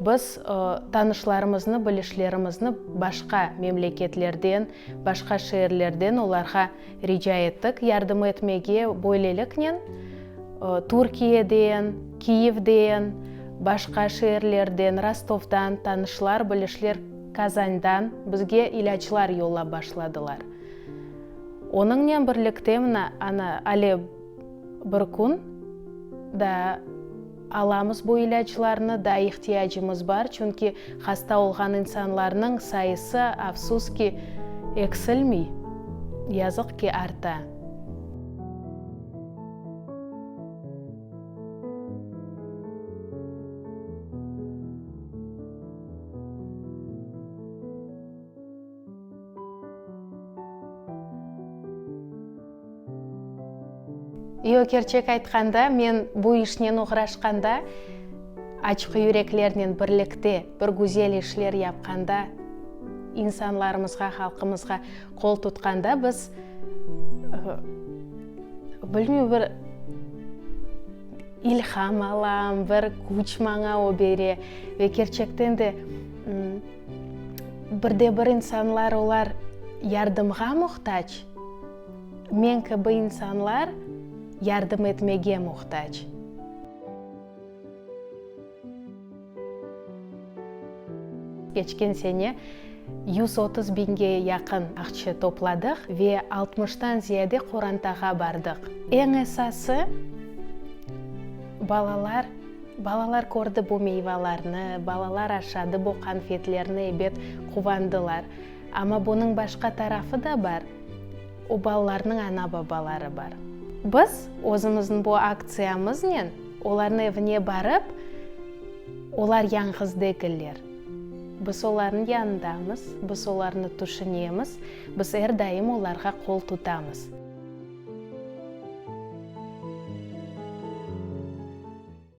Biz tanışlarımıznı, bilişlerimizni başqa memleketlerden, başqa şeerlerden olarğa rica ettik yardım etmege. Böyleliknen, Türkiyeden, Kiyevden, başqa şeerlerden, Rostovdan tanışlar, bilişler Kazandan bizge ilâclar yollap başladılar. Onıñnen birlikte mına, ana, ale bir kün daa alamız bu ilâclarnı, daa ihtiyacımız bar, çünki hasta olğan insanlarnıñ sayısı, afsus ki, eksilmey, yazıq ki, arta. Yoq, kerçek aytqanda, men bu işnen oğraşqanda, Açıq yüreklernen birlikte bir güzel işler yapqanda, insanlarımızğa, halqımızğa qol tutqanda biz, bilmeyim, bir ilham alam, bir küç maña o bere ve kerçekten de bir de bir insanlar olar yardımğa muhtac, men kibi insanlar yardım etmege muhtac. Keçken sene 130 biñge yaqın aqça topladıq ve altmıştan ziyade qorantağa bardıq. Eñ esası, balalar, balalar kördi bu meyvalarnı, balalar aşadı bu qanfetlerni, ebet, quvandılar. Amma bunıñ başqa tarafı da bar, o balalarnıñ ana-babaları bar. Biz özümizniñ bu aktsiyamıznen olarnıñ evine barıp, olar yañğız degiller, biz olarnıñ yanındamız, biz olarnı tüşünemiz, biz er daim olarğa qol tutamız.